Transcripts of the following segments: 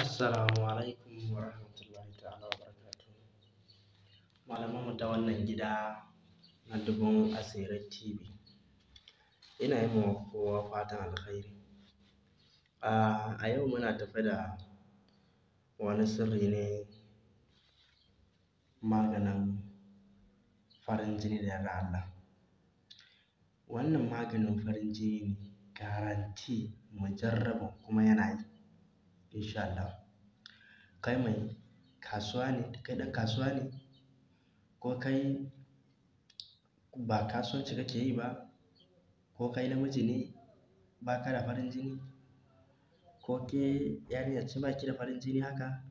Assalamu alaikum wa rahmatullahi ta'ala wa barakatuhu. Malamanmu ta wannan gida na Dubun Asirai TV, ina yi ma kowa fatan alkhairi. A yau muna tafe da wani sirri ne, maganin farin jini da yardar Allah. Wannan maganin farin jini ne garanti mujarrabin kuma yana yi insha Allah. Kai mai kasuwa ne, kai ɗan kasuwa ne, ko kai ba kasuwanci kake yi ba, ko kai namiji ne ba ka da farin jini, ko ke yarinya ce ba ki da farin jini haka,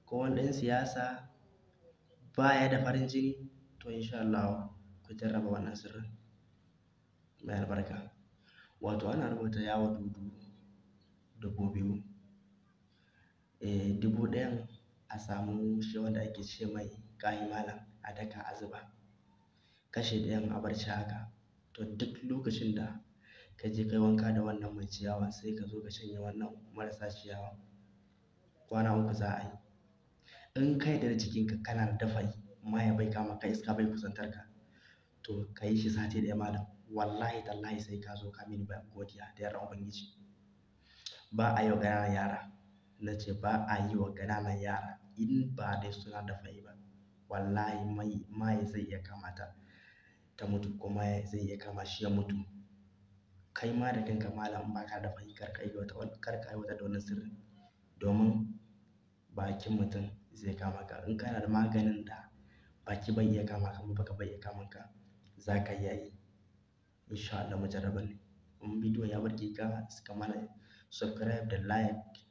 ko wani ɗan siyasa ba ya da farin jini, to insha Allahu ku jarraba wannan sirrin mai albarka. Wato ana rubuta ya wadudu 2000. 1000 a samu shi wanda ake ce mai ƙahi malam a daka a zuba. Kashi ɗayan a bar shi haka. To duk lokacin da ka je ka yi wanka da wannan mai ciyawa, sai ka zo ka shanye wannan marasa ciyawa. Kwana 3 za a yi. In ka yarda da jikinka kana da dafa'i, maye bai kama ka, iska bai kusantar ka, to ka yi shi sati ɗaya malam. Wallahi tallahi sai ka zo ka mini godiya da yardar Ubangiji. Ba a yi wa ƙananan yara. Na ce ba a yi wa ƙananan yara in ba dai suna dafa'i ba. Wallahi maye zai iya kama ta, ta mutu, ko maye zai iya kama shi ya mutu. Kai ma da kanka malam in ba ka da dafa'i, kar ka aiwatar da wannan sirrin. Domin bakin mutum zai kama ka. In kana da maganin da baki bai iya kama ka, baka bai iya kama ka, za ka iya yi. Insha Allah mujarraban ne. In bidiyon ya burge ka, ka mana subscribe da like.